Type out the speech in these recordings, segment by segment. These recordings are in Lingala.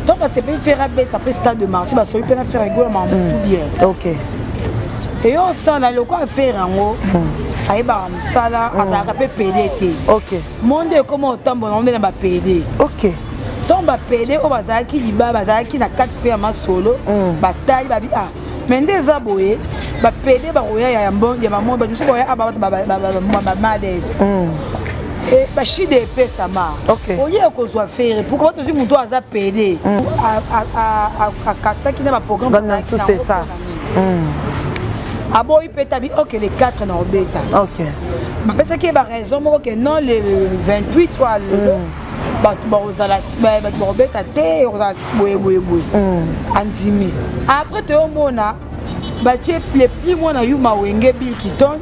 Donc basepeli Ferre abeta mpe stade de martyr, basoli mpe na Ferre Gola makambo tout bien. Eyo osala lokola Ferre yango ayebaka mosala, azalaka mpe pede te. Monde ekoma otambola ngo nde na bapede. Ntango bapede oyo bazalaki liba, bazalaki na kati mpe ya masolo, batali babi: ah, mais nde eza boye, bapede bakoya ya bamoi, bato mosusu bakoya bamales, bashide epesama oye kozwa Ferre. Pourquoi tozwi moto oyo aza pede, akasaki na baprogramme? C'est ça. Aboyi mpe tabi ok, le 4 na obeta. Bapesaki ye baraison moko ke non, le 28 wa lelo bato bakozala, bato bakobeta te, ekozala boye boye boye. Andimi. Après toyomona batie le plus mwana yuma Wenge Bill Kiton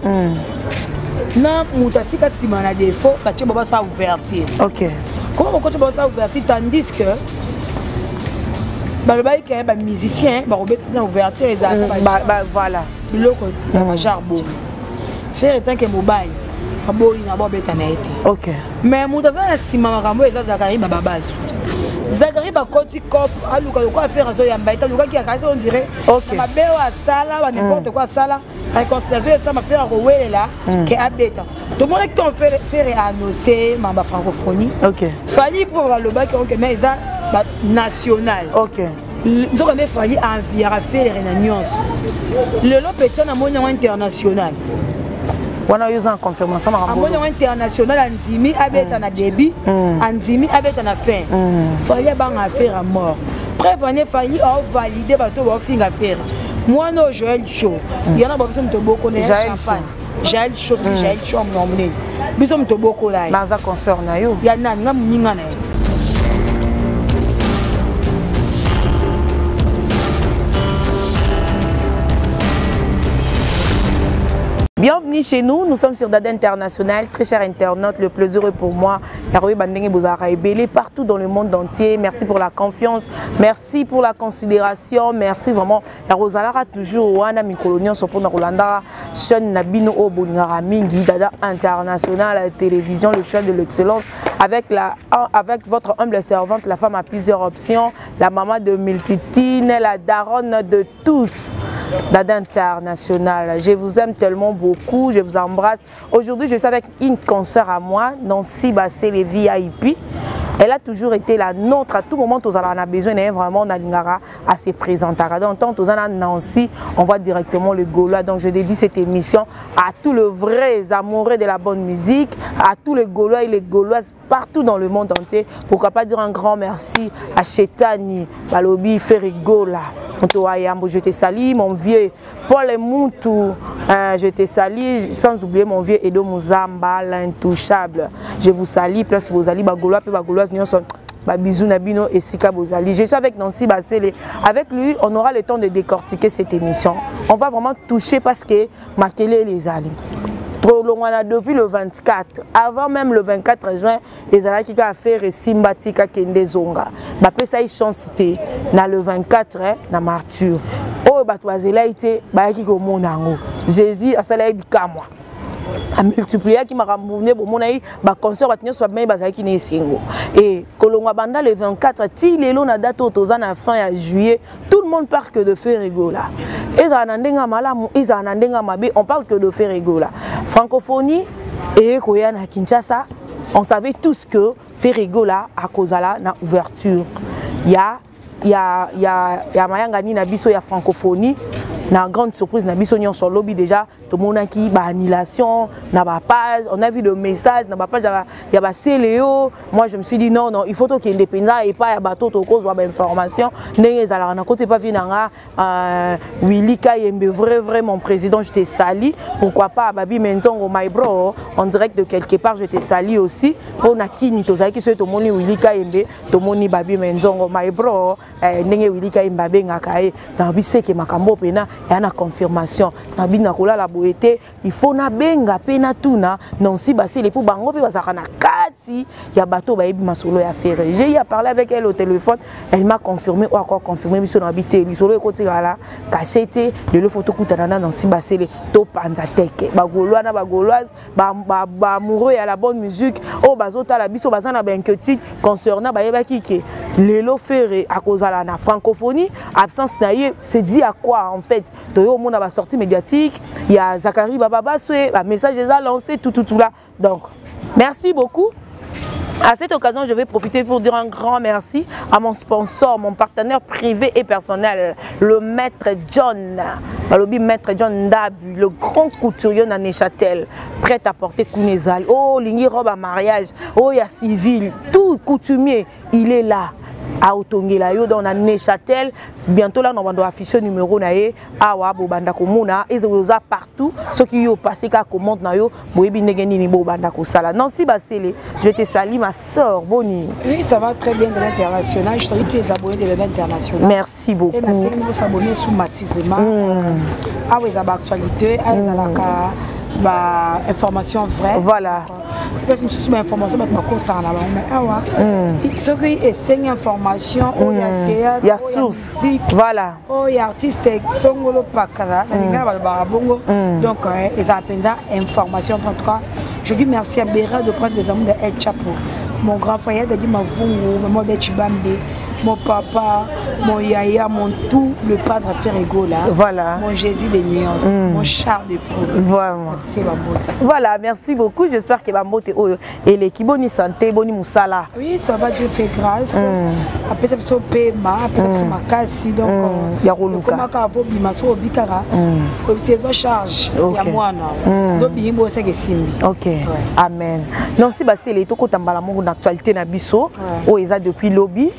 na moto atika nsima na défaut, batie bo basala ouverture. Comment bokoti basala ouverture tandis que balobaki ke bamusicien bakobeta na ouverture ezalaka? Voilà. Biloko ya bagenre bongo. Ferre tant que mobali aboyi na babeta na ye te. Mais moto aza na nsima makambo eza Zakari Bababasu. Zakari bakoti cop, aluka lokola Ferre azoyamba ye te, alukaki akasi on dirait na mabe oyo asala ba n'importe quoi, asala réconciliation, esama Ferre akowelela ke abeta. Tomonaki ntongo Ferre annonce mamba francophonie, Fally mpo balobaki ok, mais eza national. Nzoka nde Fally enviaka Ferre na nyonso. Lelo petit namoni yango international. Wana yo oza na confirmation makambo? Amoni yango international, andimi abeta na début, andimi abeta na fin. Fally abanga Ferre à mort. Preuve ane Fally aovalide bato baofinga Ferre. Mwana oyo Joel Show yana ba biso moto bokona ya champagne, Jael Show, soki Jael Show amonaka monene, biso moto bokola ye. Baza consort na yo? Ya nani? Nga moninga na ye. Bienvenue chez nous, nous sommes sur Dada International. Très cher internaute, le plaisir est pour moi. Yaroé Bandenge Bozara Ebele, partout dans le monde entier. Merci pour la confiance, merci pour la considération, merci vraiment. Yarozalara toujours, wana mikolo nyonso pona kolanda chaîne na bino oyo bolingaka mingi, Dada International la télévision, le choix de l'excellence, avec votre humble servante, la femme à plusieurs options, la maman de multitude, la daronne de tous, Dada International. Je vous aime tellement beaucoup, je vous embrasse. Aujourd'hui, je suis avec une consoeur à moi, Nancy Bassé, les VIP. Elle a toujours été la nôtre à tout moment. Tous on a besoin vraiment nalingara à se présenter. Donc, tant tous Nancy, on voit directement le Gaulois. Donc, je dédie cette émission à tous les vrais amoureux de la bonne musique, à tous les Gaulois et les Gauloises partout dans le monde entier. Pourquoi pas dire un grand merci à Chetani, Balobi, Ferre Gola. Je te salue, mon vieux Paul Moutou, je te salue, sans oublier mon vieux Edo Muzamba, l'intouchable. Je vous salue, place Bozali, Bagolois, pe Bagoloise, nous sommes ba bisous na bino esika bozali. Je suis avec Nancy Basele. Avec lui, on aura le temps de décortiquer cette émission. On va vraiment toucher parce que Makele les ali. Tolongwana depuis le 24, avant même le 24 juin, ezalaki kaka Ferre simba tika kende zonga. Bapesa ye chance te na le 24 na martyr. Oyo bato bazelaki te bayaki komona yango. Jésus asalaki bikamwa. Amultipliaki makambo nde bomona ye baconcert, bato nyonso babimaki, bazalaki na esengo. E kolongwa banda le 24 ti lelo na date oyo toza na fin ya juillet, tout le monde parle que de Ferre Gola. Ezala na ndenge ya malamu, ezala na ndenge ya mabe, on parle que de Ferre Gola. Francophonie eye koya na Kinshasa, on savait tous que Ferre Gola akozala na ouverture ya mayangani na biso ya francophonie. Na grande surprise na biso nyonso, lobi déjà tomonaki baannulation na bapage, on a vu le message na bapage ya baseleo. Moi, je me suis dit: non, non, il faut tokende mpenza epai ya bato tokozwa bainformation ndenge ezalaka na koti epa vi na nga Willy Kayembe, vrai vrai mon président, je te salue. Pourquoi pas Babi Menzongo, my bro, en direct de quelque part, je te salue aussi. Pour nakini tozalaki soki tomoni Willy Kayembe, tomoni Babi Menzongo, my bro, ndenge Willy Kayembe abengaka ye na biseke makambo mpena ya na confirmation na bino. Nakolala boye te, il faut nabenga mpe natuna Nancy Basele mpo bango mpe bazalaka na kati ya bato bayebi masolo ya Ferre. J'ai eu à parler avec elle au téléphone, elle m'a confirmé oyo akoa confirmé biso na bi te. Lisolo ekotikala caché te. Lelo faut tokutana na Nancy Basele, topanza teke bagaulois na bagauloise, baamoureux ya la bonne musique oyo bazotala biso, baza na bainquiétude concernant bayebaki ke Lelo Ferre akozala na francophonie, absence na ye c'est dit à quoi en fait? Toyo omona ba sortie médiatique ya Zacharie Bababaswe, ba message eza lancé, tout tout tout là. Donc merci beaucoup. À cette occasion, je vais profiter pour dire un grand merci à mon sponsor, mon partenaire privé et personnel, le maître John. Balobi maître John Ndabu, le grand couturier na Neuchâtel, prêt à porter Kunezal. Oh, lingi robe à mariage, oh, ya civil, tout coutumier, il est là. Aotongela yo dans na Neuchâtel, bientôt là on va afficher numéro na ye awa bobanda komona ezoza partout. Soki yo passé ka commande na yo boyebi ndenge nini bobanda kosala. Nancy Basele, je te salue ma sœur, boni. Oui, ça va très bien de l'international. Je salue tous les abonnés de l'international. Merci beaucoup. Et merci de s'abonner sous massivement. Ah oui, ça va actualité, ah ça ba information vraie. Voilà. Parce que mosusu ba information bato bakosaka na bango, mais awa soki esengi information oyo ya théâtre, ya source, voilà, oyo ya artiste songolo pakala nalinga balobaka bongo. Donc ezala mpenza information. En tout cas, je dis merci à Béra de prendre des amours de El Chapo, mon grand frère Dadi Mavungu, maman Bechibambe, mon papa, mon yaya, mon tout, le padre Ferre Gola. Voilà. Mon Jésus de nuances, mon char de poule. Vraiment. C'est Bambote. Voilà, merci beaucoup. J'espère que Bambote oyo et l'équipe boni santé, boni musala. Oui, ça va, Dieu fait grâce. Après ça so paiement, après ça so makasi, donc ya koluka. Comment ka vo bima so bikara. Comme c'est zo charge ya mwana. Donc bimbo c'est que simbi. OK. Amen. Non si basele to kotambala mongo na actualité na biso. Oh eza depuis lobby.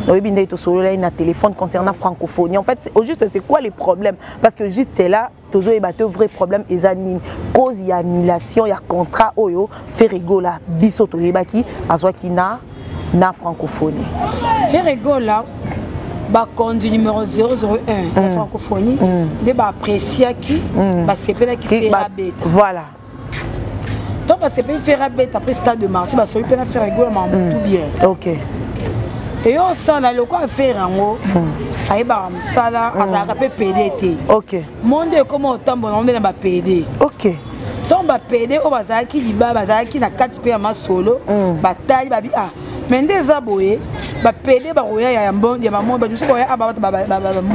Oyebi nde tosolola na téléphone concernant francophonie. En fait, au juste c'est quoi les problèmes? Parce que juste là, tozoyeba te vrai problème eza nini? Cause ya annulation ya contrat oyo Ferre Gola biso toyebaki azwaki na francophonie. Ferre Gola bakonzi numéro 001 ya francophonie nde baappréciaki, basepelaki Ferre abeta. Voilà. Donc basepeli Ferre abeta après stade de Martyr, basoyi mpe na Ferre Gola makambo tout bien. OK. Eyo osala lokola affaire yango ayebaka mosala, azalaka mpe pédé te. OK. Monde ekoma otambola ngo nde na bapédé. OK. Ntongo bapédé oyo bazalaki liba, bazalaki na kati mpe ya masolo, batali babi ah mais nde eza boye, bapédé bakoya ya bamo bato mosusu bakoya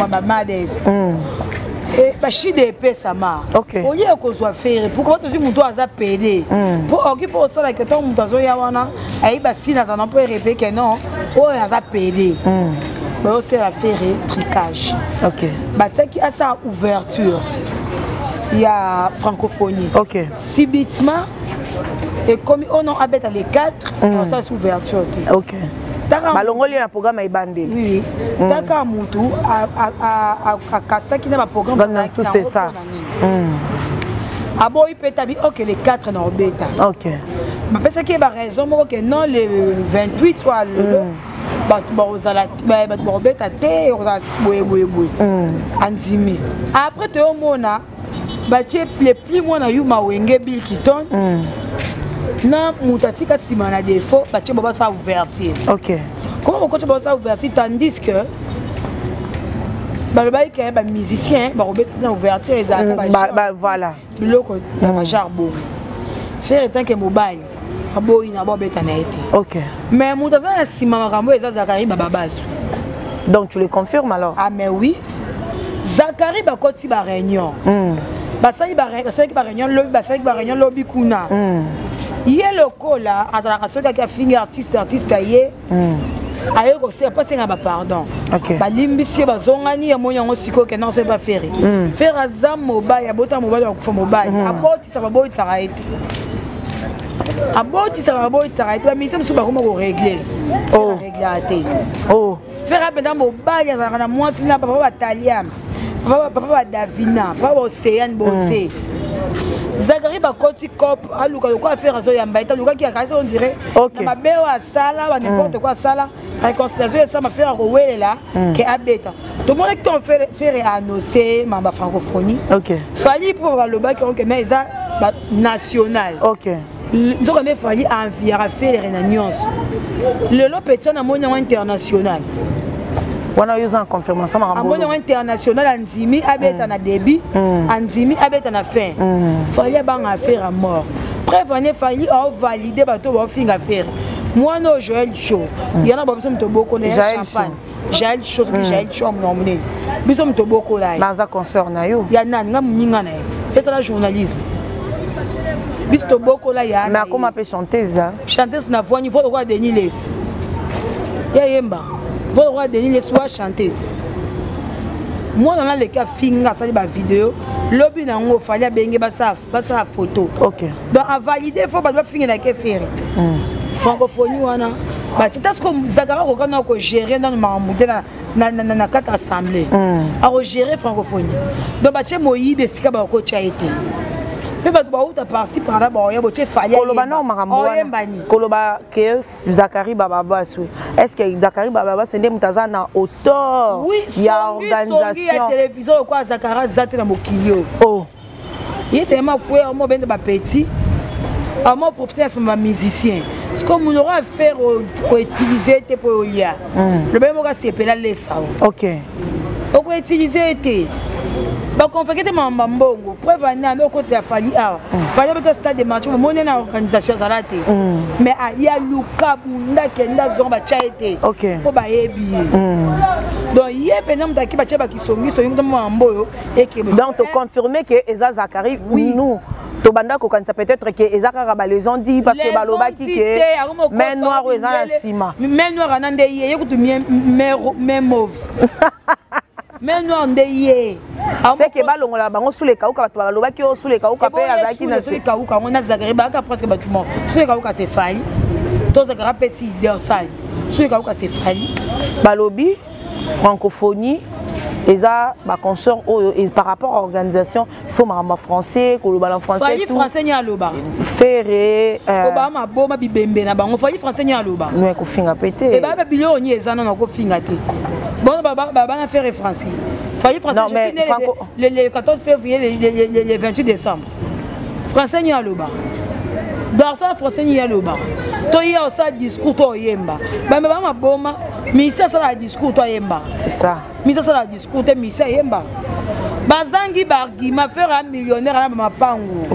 bamades bashide epesama olie kozwa Ferre. Pourquoi tozwi moto aza pédé? Mpo oki mpo osalaka ntango moto azoya wana ayebi asili aza na mpo erêver ke non, oyo aza pédé, bayosala Ferre trucage. OK. Batiaki asala ouverture ya francophonie. OK. Subitement ekomi oyo non, abeta les 4, asala si ouverture te. OK. Balongoli na programme ebandeli. Oui, taka mutu akasaki na baprogramme. C'est ça. Aboyi mpe tabi ok, les 4 na obeta. OK. Bapesaki ye baraison moko ke non, le 28 oyo lelo bato bakozala, bato bakobeta te, ekozala boye boye boye. Andimi. Après toyomona batie le plus mwana yuma Wenge Bill Kiton na moto atika nsima na défaut, batie bo basala ouverture. OK. Comment bokoti basala ouverture tandis que balobaki ke bamusicien bakobeta na ouverture ezalaka? Voilà. Biloko ya bagenre bongo, Ferre tant que mobali aboyi na babeta na ye te. OK. Mais moto aza na nsima makambo eza Zacharie Bababaswe. Donc tu le confirmes alors? Ah mais oui, Zacharie bakoti baréunion, basalaki baréunion lobi, basalaki baréunion lobi kuna. Ye lokola azalaka soki aki afingi artiste, artiste aye aye kosala mpo asenga bapardon, balimbisi ye, bazongani. Yamoni yango sikoyo kende osala ba Ferre. Ferre aza mobali, abota mobali, akufa mobali, abotisaka babotisaka ye te, abotisaka babotisaka ye te. Bamusicien mosusu bakoma korégler, réglaka te. Ferre mpenza mobali, azalaka na mwasi na papa bataliam, papa badavina, papa baocéane bose. Zacharie bakoti cop aluka lokola Ferre azoyamba ye te, alukaki akasi on dirait na mabe oyo asala ba n'importe quoi, asala réconciliation esama, Ferre akowelela ke abeta. Tomonaki ntongo Ferre annonce mamba francophonie, Fally mpo balobaki ok, mais eza national. Nzoka nde Fally enviaka Ferre na nyonso. Lelo petit namoni yango international. Wana yo oza na confirmation makambo? Amoni yango international, andimi abeta na début, andimi abeta na fin. Fally abanga Ferre à mort. Preuve ane Fally aovalide bato baofinga Ferre. Mwana oyo Joël Show, yana ba biso moto bokola ya champagne. Jael Show, soki Jael Show amona monene. Biso moto bokola ye. Baza consort na yo. Ya nani nga moninga na ye. Esala journalisme. Biso tobokola ya. Mais akoma pe chanteuse. Chanteuse na voix niveau lokola Denis Lessi. Ya yemba. Voix lokola Denis Lessi wa chanteuse. Mwana na leki afinga asali ba vidéo lobi na yango Fally abenge basala photo. OK. Donc a valider faut bato bafingelaka Ferre. Francophonie wana batie ta siko Zakara akoka na kogérer nano makambo te na kati assemblée, akogérer francophonie. Donc batie moyibi esika bakotya ye te, mpe bato bauta par-ci par-là baoya botie Fally. Koloba nao makambo wana, koloba ke Zakari Bababaswe, est ce que Zakari Bababaswe nde moto aza na auteur ya organisation? Ya télévision lokola Zakari aza te na mokili oyo. Oh. Ye telema kweya mo bende bapeti amo profite na nsima bamusicien siko munoko affaire koutiliser te mpo olia lobe moko asepela lesa o. Okoutiliser te, baconvoquer te makambo mbongo. Preuve ani ande okotela Fally awa. Fally abeta Stade des Martyrs, bomoni na organisation azala te, mais aya luka bunda kende azonga, batya ye te mpo bayebi ye. Donc ye mpenza moto aki batya bakisongisongi to makambo oyo. Donc toconfirme ke eza Zakari? Oui. Nous tobanda kokanisa peut-être ke eza kaka bales dit parce que balobaki ke main noire oyo eza na nsima. Main noire ana nde ye, ye kutu main mauve, main noire nde ye. C'est que balongola bango sous les kauka, bato balobaki oyo sous les kauka mpe azalaki na sous kauka yango na Zakari bayaka presque bato mo sous les kauka. C'est Fally to Zakari apesi idée osali sous les kauka, c'est Fally. Balobi francophonie eza baconcert oyo, et par rapport à organisation, il faut makambo ya français, koloba na français. Fally français ni aloba. Ferre. Obaa maboma bibembe na bango. Fally français ni aloba. No, kofinga pe te. Ebaa biloko ni eza nano kofinga te. Bon, bana Ferre français, Fally français. Non, mais je suis né le 14 février, le 28 décembre. Français ni aloba, garçon français ni aloba. To ye osala discours to oyemba, bame ba maboma misi asala discours to ayemba. C'est ça. Misi asala discours te, misi ayemba. Bazangi baargument. Ferre ya millionnaire na bamapangu.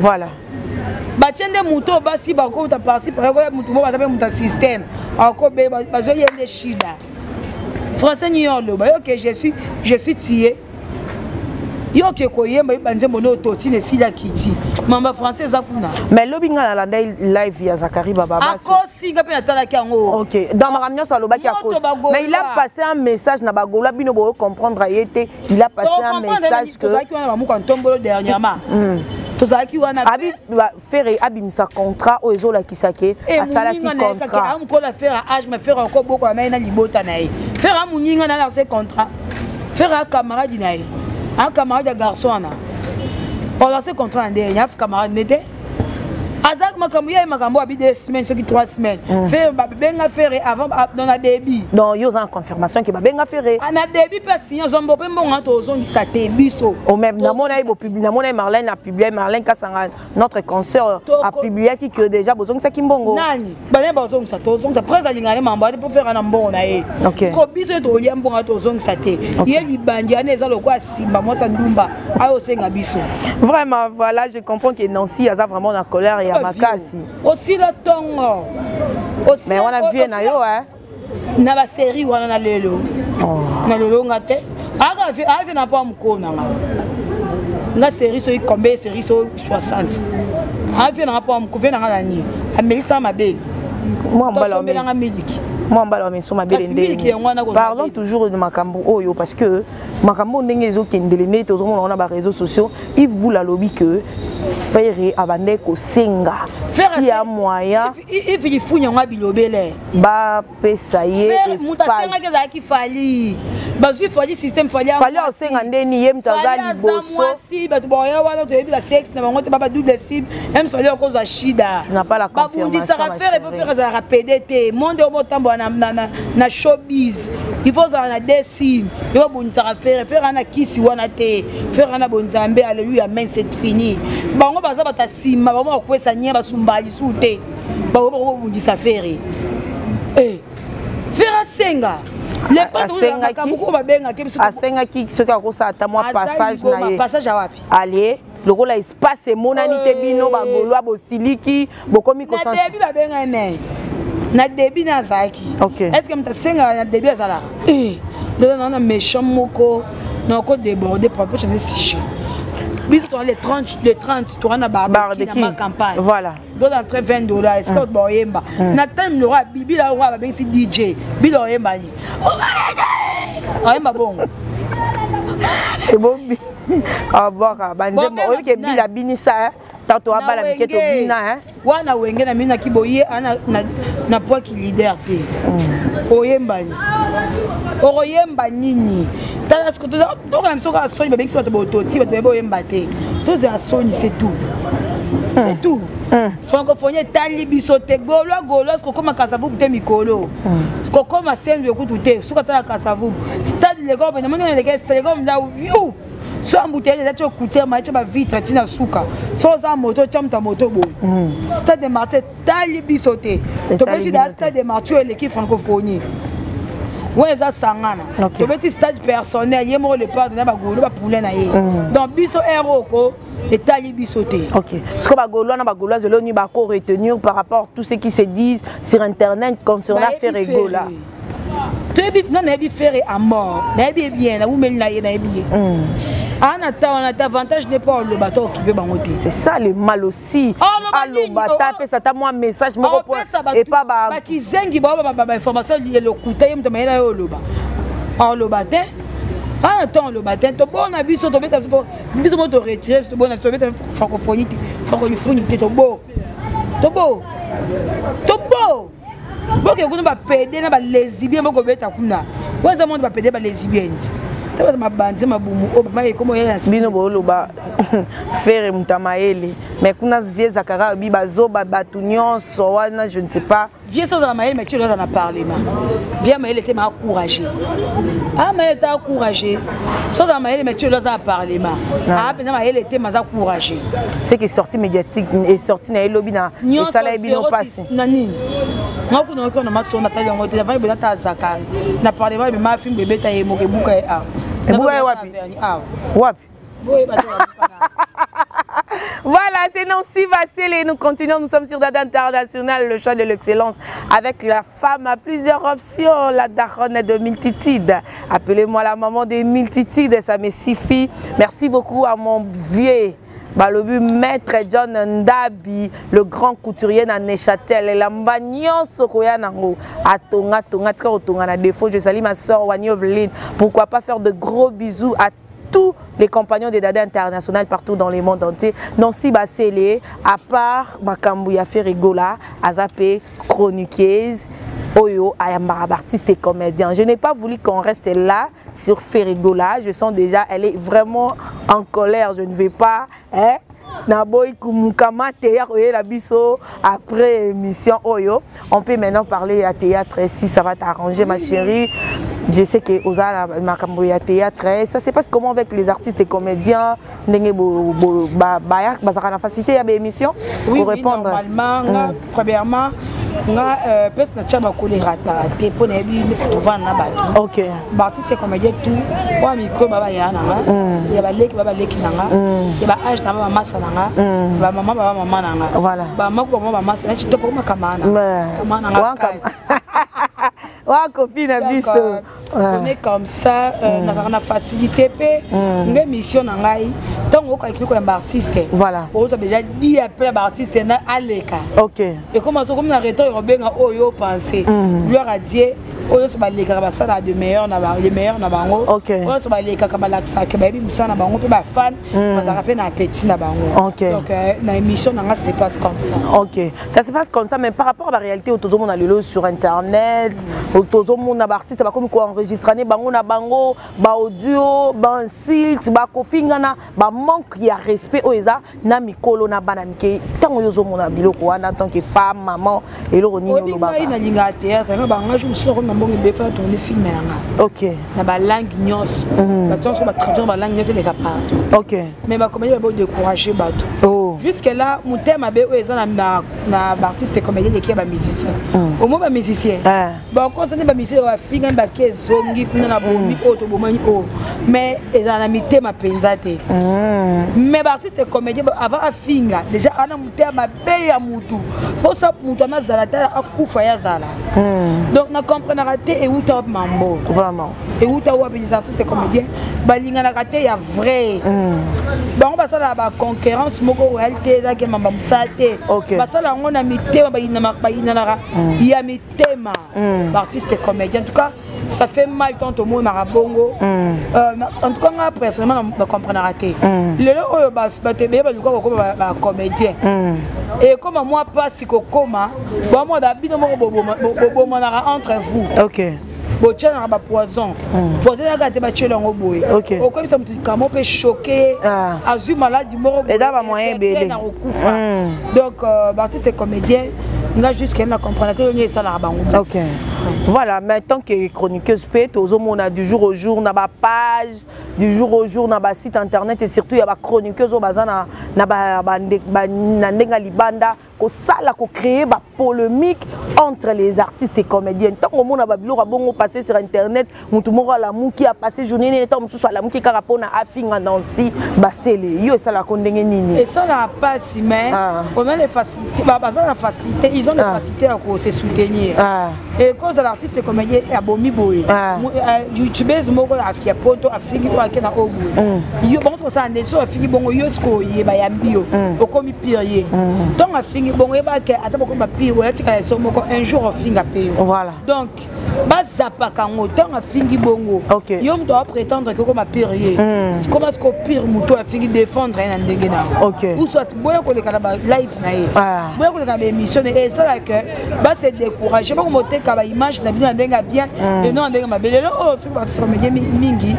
Batie nde moto oyo basi bakouta par-ci par-là, motu mo baza mpe moto ya système akobe bazwa ye nde shida. Français ni yo oloba yo ke je suis tie yo ke koyemba yo banzembo nde ototina esili akiti mamba français eza kuna. Mais lobi ngai nalanda live ya Zakari Bababas. Akosinga mpe natalaki yango. Ok, dans makambo nyonso alobaki, akosi, mais il a passé un message na Bagaulois. Bino boyo comprendre ye te. Il a passé un message que Tozalaki wana bamuka ntombolo dernièrement, tozalaki wana. Abi Ferre abimisa contrat oyo ezolakisa ke asalaki contrat. Amokola Ferre age, mais Ferre akobokola na ye na libota na ye. Ferre amoninga na alakisa contrat. Ferre acamarade na ye, acamarade ya garçon wana olase contrat na ndenge afi camarade ne te. Aza makambo ya ye, makambo abi 2 semaines soki 3 semaines. Ferre babenga Ferre avant dans na débit. Donc yo oza na confirmation ke babenga Ferre? Na débit mpe asigne azombo mpe mbongo wana tozongisa te biso. Au même namona ye bopublie, namona ye Marlène apublie, Marlène Kasanga, notre concert, apubliaki que déjà bozongisaki mbongo. Nani bane bazongisa? Tozongisa prese alingana ne mambo ate mpo Ferre na mbongo na ye. Siko biso ye tolia mbongo wana tozongisa te. Ye libandi wana eza lokola simba mwasa ndumba ayo osenga biso. Vraiment, voilà, je comprends que Nancy aza vraiment na colère ya makasi. Osila ntongo. Mais wana vie na yo, hein. Na basérie wana na lelo na lelo nga te ave na mpo mokolo na nga nga série soki combien, série so 60 ave nanga mpo mokolo nanga na nini amelisa mabele, tosombelanga miliki. Mwa mbala miso mabele nde. Parlons toujours de makambo oyo, parce que makambo ndenge ezokendele nde tozomona wana baréseaux sociaux. Yves Boul alobi que Ferre abandaki kosenga si ya moyen. Yves Lifunya yango abilobele. Bapesa ye. Moto asengaki ezalaki Fally. Bazwi Fally, système Fally. Fally aosenga ndeni ye moto aza liboso? Mwasi bato baoya wana toyebi basexe na bango te, baba double sim m Fally akozwa shida. Babundisaka Ferre mpo Ferre azalaka pédé te. Monde oyo botambola na showbiz, il faut ozala na deux sim. Yo babundisaka Ferre, Ferre ana kisi wana te. Ferre ana bonzambe, alleluya, main, c'est fini. Bango baza bato ya nsima, bango bakwesa nye basumba lisu te. Bango bakobundisa Ferre. Ferre asenga. Asengaki soki akosala ata mwa passage na ye. Passage awapi? Ale lokola espace emonani te, bino Bagaulois bosiliki, bokomi. Kodebi babenga ye. Na début na azalaki. Est ce que moto asengaka na début azalaka? Toza na méchant moko nako déborder pour changer sujet. Biso toza le 30, le 30 toza na barbecue na campagne. Voilà. Doza entre 20 $. Est ce que boyemba na time lora bibila oyo babengisi DJ bila oyemba ni oyemba bongo? Ebombi abwaka banzembo oyebi ke bila binisa tanto abala mike tobina. Wana wenge na minaki boye na pwaki leader te. Oyembani, okoyemba nini? Tala, tokana biso kaka soni. Babengisi bato bototi, bato bayebi oyemba te. Tozala soni, c'est tout, c'est tout. Francophonie etali biso te. Gaulois, gaulois kokóma Kasavubu te, mikolo kokóma sembe kutu te. Soki atala Kasavubu, stade leko namoni eleke leko nda yu so embouteillage eza ti okuter ma tia bavitre ntina suka. So oza moto, tia moto ya moto boye. Stade de Martyr etali biso te. Tobeti da stade de Martyr eleki francophonie wana eza sangana. Tobeti stade personnel ye moko le padre na bagolo bapoulain na ye. Donc biso ere oko etali biso te. Ok, ce que bagaulois na bagauloise eloni bako retenir par rapport à tout ce qui se disent sur internet concernant Ferre Gola? Toyebi nga, nayebi Ferre à mort, nayebi ye bien, nawumeli na ye, nayebi ye. Aa na ta wana te, avantage ne mpo oloba to okipe bango te. C'est ça le mal aussi. Aloba ta, apesa ata mwa message moko po epa bakizengi bao bainformation elokuta. Ye moto mayela ye oloba, oloba te. Ana ntango oloba te, tobona biso tobeta biso mo toretire biso, tobona biso tobeta francophonie te, francophonie te. Tobo, tobo, tobo boke kuna bapede na balesbien bokobeta kuna. Oyo eza monde bapede, balesbienne te, baza mabanzi mabumu oyo bama ekoma oya. Bino booloba Ferre moto ya mayele, mais kuna vieux Zakara obi bazoba bato nyonso wana, je ne sais pas. Vieux so ozala mayele, mais ti oza na parlement, vieux mayele te, ma encouragé a mayele te, encouragé. So ozala mayele, mais ti oza na parlement, a mpenza mayele te, maza couragé. C'est que sortie médiatique et sortie na ye lobi na esala ye bino mpasi. Na nini? Nga kuna oki na maso natali yango te. Avandi boye nata Zakari na parlement, ebema film, ebeta ye moko, ebuka ye awa. Ebuka ye wapi? Awa. Wapi? Boyeba te. Voilà, c'est Nancy Vassel et nous continuons. Nous sommes sur Dada International, le choix de l'excellence, avec la femme à plusieurs options, la daronne de multitudes. Appelez-moi la maman des multitudes, ça me suffit. Merci beaucoup à mon vieux balobi maître John Ndabi, le grand couturier na Neuchâtel. Elamba nyonso koya nango atonga tonga, tika kotonga na défaut. Je salue ma soeur Wani Oveline. Pourquoi pas faire de gros bisous à tous les compagnons de Dada International partout dans le monde entier. Nancy Bassele, à part makambo ya Ferre Gola, aza pe chroniqueuse, oyo ayambaka artiste et comédien. Je n'ai pas voulu qu'on reste là sur Ferre Gola. Je sens déjà, elle est vraiment en colère. Je ne vais pas, hein, naboyi kumukama te ya koyela biso après émission oyo. On peut maintenant parler à théâtre si ça va t'arranger, ma chérie. Je sais que oza na makambo ya théâtre. Ça se passe comment avec les artistes et comédiens, ndenge bazalaka na facilité ya baémission? Oui, pour oui, répondre. Normalement nga, premièrement nga mpesi natia makolo erataka te mpo nayebi tovanda na bato. Baartiste comédien tout oyo micro ba baya na nga, ya baleki ba baleki na nga, ya baage na ba bamasa na nga, ya bamama ba bamama na nga. Bamako bamama bamasa neti to pokoma kamana kamana na nga. Wa kofi na biso. On est comme ça, nazalaka na facilité mpe nge mission na ngai ntango okaki koyamba artiste, ozwa déjà di appel ya baartiste na aleka. Ekoma soki okomi na retard, ekobenga oyo opense. Gloire à Dieu, oyo nyonso balekaka basalaka de meilleur na le meilleur na bango. Oyo nyonso balekaka balakisaka bayebi mosala na bango mpe bafan bazalaka mpe na appétit na bango. Donc na émission na nga, ça se passe comme ça. Ok, ça se passe comme ça, mais par rapport à la réalité oyo tozomona lelo sur internet, tozomona baartiste bakomi koenregistre bango na bango baaudio, bainsulte, bakofingana, bamanque ya respect oyo eza na mikolo na bana mike. Ntango oyo ozomona biloko wana, en tant que femme, maman, eloko nini Oyebi ngai olobaka? Nalingaka théâtre nga banga jour mosusu akomi na mbongo ebele, fana tourne film na nga na balangue nyonso, bato nyonso batraduire balangue nyonso, eleka partout. Mais bacomédien babo décourage bato. Oh. Jusque là motema mabe oyo eza na baartiste comédien eleki ya bamusicien. Omoi bamusicien bakosani, bamusicien bafingani, bake ezongi kuna na bomi oyo tobomani oyo, mais ezala na mitema mpenza te. Mais baartiste comédien, avant afinga, déjà ana motema mabe ya mutu, mposa mutu ana azala te, akufa ye azala. Donc na comprenaka te euta wapi mambo. Vraiment. Euta wapi? Les artistes comédiens balinganaka te ya vrai. Bango basalaka baconcurrence moko royal te, ezalaki mamba mosala te. Basala yango na mitema, bayinanaka ya mitema, baartiste comédien. En tout cas, ça fait mal tant tomonaka bongo. En tout cas, nga personnellement na comprenaka te. Lelo oyo bato ebele baluka kokoma bacomédien, ekoma mwa mpasi kokoma bamwa bino moko bobomanaka entre vous. Botianaka bapoison, poison yaka te, batiela yango boye. Okoyebisa moto kamo mpe choqué, azwi maladi moko. Eza bamoyen ebele. Na kokufa. Donc baartiste comédien, nga jusque na comprendre te oni esalaka bango. Ok, voilà. Mais tant que chroniqueuse mpe, tozomona du jour au jour na bapage, du jour au jour na basite internet, et surtout ya bachroniqueuse oyo baza na ndenge ya libanda, kosala kocréer bapolémique entre les artistes et comédiens. Ntango omona babiloko ya bongo passé sur internet, motu moko alamuki, apasse journée nini, ntango mosusu alamuki kaka mpona afinga Nancy Basele, yo esalaka ndenge nini? Esalaka mpasi, mais on a les facilités, baza na facilité, ils ont les facilités ya kose soutenir. Et cause de l'artiste comédien abomi boye, youtubeuse moko afia poto, afingi oyo ake na oyo boye, yo bango soki osala nde so afingi bongo, yo sikoyo oyeba yambi yo okomi pire ye. Ntongo afingi bongo, oyebake ata bokomi bapire, oyatikala eso moko, un jour ofinga mpe yo. Donc bazapaka yango. Ntango afingi bongo, yo moto aprétendre ke okoma pire ye, koma siko pire moto afingi, défendre ye na ndenge na yo, ou soit boya koleka na balive na ye, boya koleka na baémission na ye. Esalaka base décourage, bako moteka baimage na bino na ndenge ya bien et non na ndenge mabe. Lelo oyo soki baartiste comédien mingi,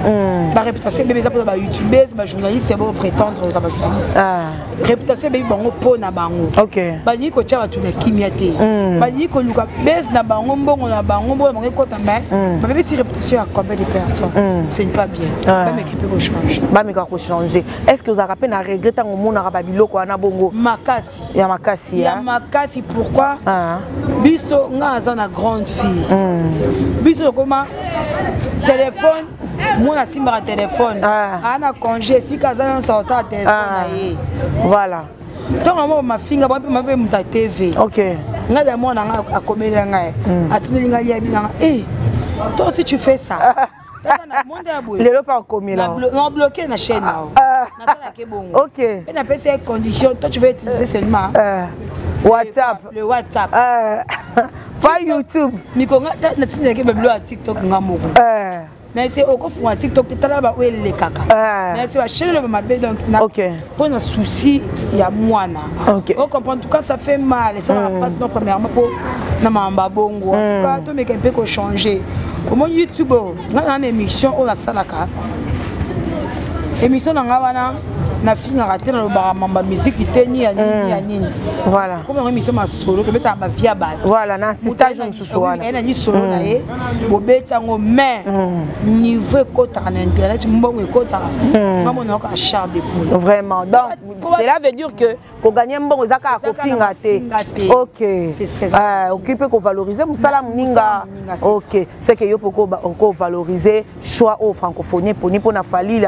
baréputation ebebe eza mpona bayoutubese, bajournaliste bo prétendre oza bajournaliste. Réputation ebebi bango mpo na bango balingi kotia bato na kimia te, balingi koluka base na bango, mbongo na bango, mbongo na bango ekota, mais babebisi réputation ya combien de personnes? Ce n'est pas bien. Bameki mpe kochange. Bameka kochanger. Est ce que ozalaka mpe na regret ntango omonaka babiloko wana bongo? Makasi. Ya makasi? Ya makasi. Pourquoi? Biso, nga aza na grande fille, biso tokoma telefone, mwana asimbaka telefone, aa na congé, esika aza nyonso aotala telefone na ye. Ntongo yango mafinga mpe mabe, moto ya TV, ngai da mwana nga akomeli ngai, atindeli ngai liabi nanga e toi aussi tu fais ça, monde ya boye. Lelo mpe akomela. Na bloqué na chaîne nao, nasalaki bongo. Mpe napesi ye condition: toi, tu veux utiliser seulement WhatsApp. Le WhatsApp. Pas YouTube. Miko nga natindaki babilo ya TikTok nga moko, mais c'est okofunga TikTok te, tala baoyo elekaka, mais c'est bachaîne oyo mabe. Donc mpo na souci ya mwana, ocomprendre. En tout cas, ça fait mal, esalaka mpasi. Non, premièrement mpo na makambo ya bongo, en tout cas tomeka mpe kochanger. Omoni YouTube oyo, ngai na émission oyo nasalaka, émission na ngai wana, nafingaka te, nalobaka mamba misiki te, ni ya nini ya nini. Comme yango émission masolo, tobetaka bavie ya bato. Voilà, na assistage mosusu wana. Na lisolo na ye, bobeti yango, mais niveau ekotaka na internet, mbongo ekotaka, nga mona yoka chair de poule. Vraiment. Donc cela veut dire que koganye mbongo eza kaka kofinga te? Ok, okoki mpe kovaloriser mosala moninga. Ok, c'est que yo mpe okovaloriser choix oyo francophonie eponi mpona Fally.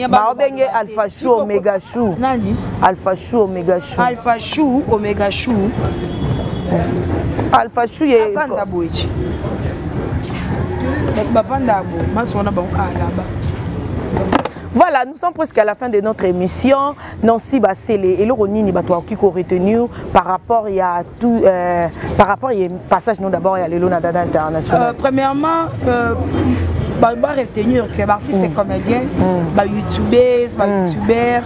Baobenge Alpha Chou Omega Chou. Nani? Alpha Chou Omega Chou. Alpha Chou Omega Chou. Alpha Chou ye. Avanda boye, bavanda boye, masona bango alaba. Voilà, nous sommes presque à la fin de notre émission. Nancy Bassele, et nini bato akoki ko retenir par rapport à tout, par rapport à passage nous d'abord il y a lelo na Dada International. Premièrement, bah, retenir que l'artiste est comédien, bah, youtubeuse, bah, youtubeur,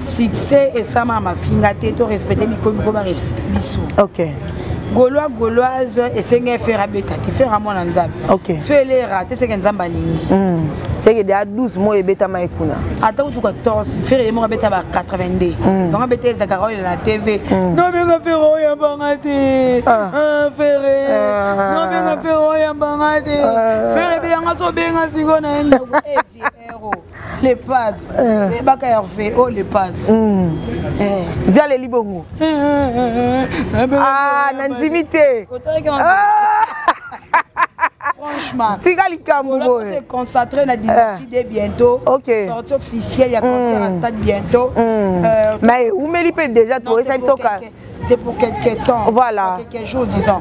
succès et ça m'a mafinga te, to respecter miko miko ba respecter biso. Gaulois, gauloise, esenge Ferre abeta te, Ferre mwana Nzambe. So elera te, seke Nzambe alingi. Seke deya 12 mois ebetama ekuna. Ata kutu 14, Ferre ye moko abeta ba 82, donc abeta ezalaka oyo na TV. Nobenga Ferre oyambanga te, Ferre nobenga, Ferre oyambanga te, Ferre ebeyanga so obenga siko na ye ndako. Le padre oyebaka Hervé o le padre. Vieux aleli bongo. Ah, nandimi te. Franchement, tika likambo boye. Se concentrer na dynastie de bientôt. Sortie officielle ya concert à stade bientôt. Mais umeli mpe déjà toyesa biso ka. C'est pour quelques temps. Voilà. Pour quelques jours, disons.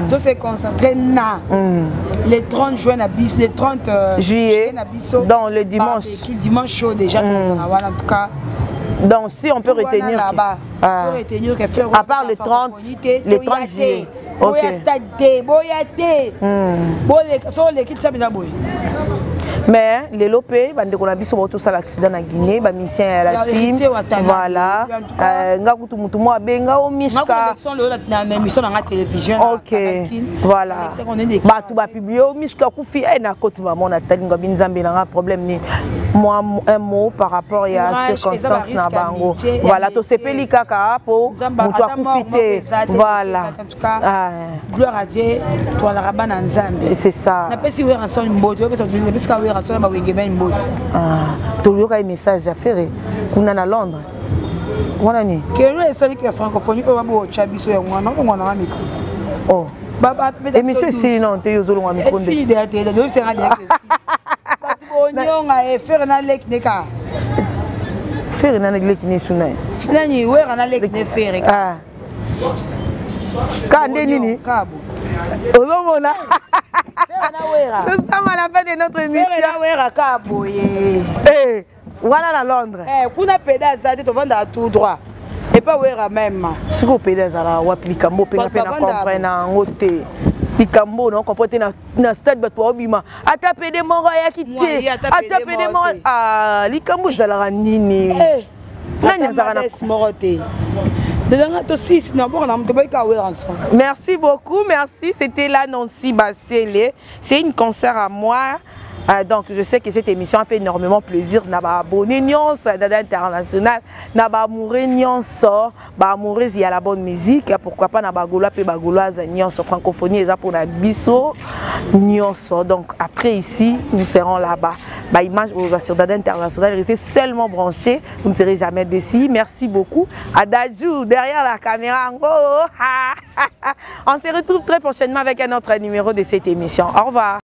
So se concentrer na le 30 juin na biso, le 30 juillet na biso. Dans le dimanche. Qui dimanche chaud déjà, voilà, en tout cas. Donc si on peut retenir là-bas, ah, peut retenir que faire à part le 30, le 30 juillet. Ok. Stade te, boya te. Boleka so oleki tia mpenza boye. Mais lelo mpe bandeko na biso baotosala accident na Guinée, bamusicien ya la team, voilà. Nga kutu mutu mo abenga o Mishka. Na émission nanga télévision. Ok, voilà, bato bapublie o Mishka kufi e na koti mamo natali nga binzambe nanga problème nini. Moi, un mot par rapport ya circonstance na bango, voilà, tosepeli kaka po moto akufi te, voilà. Gloire à Dieu, toalaka bana Nzambe. C'est ça. Napesi Werrason mbote, napesika Werrason na bawenge mai mbote. Toyoka ye message ya Ferre kuna na Londres wana nini? Kelo esali ke francophonie oyo babotya biso yango wana, olongwa nanga micro. Oh, émission esili non te, yo ozolongwa micro nde. Esili deya te, oyebisenga deya ke bato bonyonga e Ferre na leki ne ka. Ferre na leki ne esu na ye. Nani, Wera na leki ne Ferre. Ka nde nini ozomona? Nous sommes à la fin de notre émission. Wera ka boye. Eh, wana na Londres. Kuna peda aza te, tovandaka tout droit epa Wera même. Sikoyo peda ezalaka wapi? Likambo mpenga mpe na comprendre na yango te, likambo na comprendre te. Na stade bato baobima, ata pede moko ayaki te, ata pede moko. Likambo ezalaka nini? Nani azalaka na moko te? Dedanga tosisi na boka na moto boyika Wera ensemble. Merci beaucoup, merci. C'était là Nancy Bassele. C'est une concert à moi. Donc je sais que cette émission a fait énormément plaisir na ba abonné nyonso ya Dada International, na ba amoureux nyonso, ba amoureuse ya la bonne musique, pourquoi pas na ba Gaulois pe ba Gauloise nyonso. Francophonie eza pour na biso nyonso. Donc après ici, nous serons là-bas. Ba image sur Dada International, restez seulement branchés, vous ne serez jamais déçus. Merci beaucoup à Dajou derrière la caméra. Oh, on se retrouve très prochainement avec un autre numéro de cette émission. Au revoir.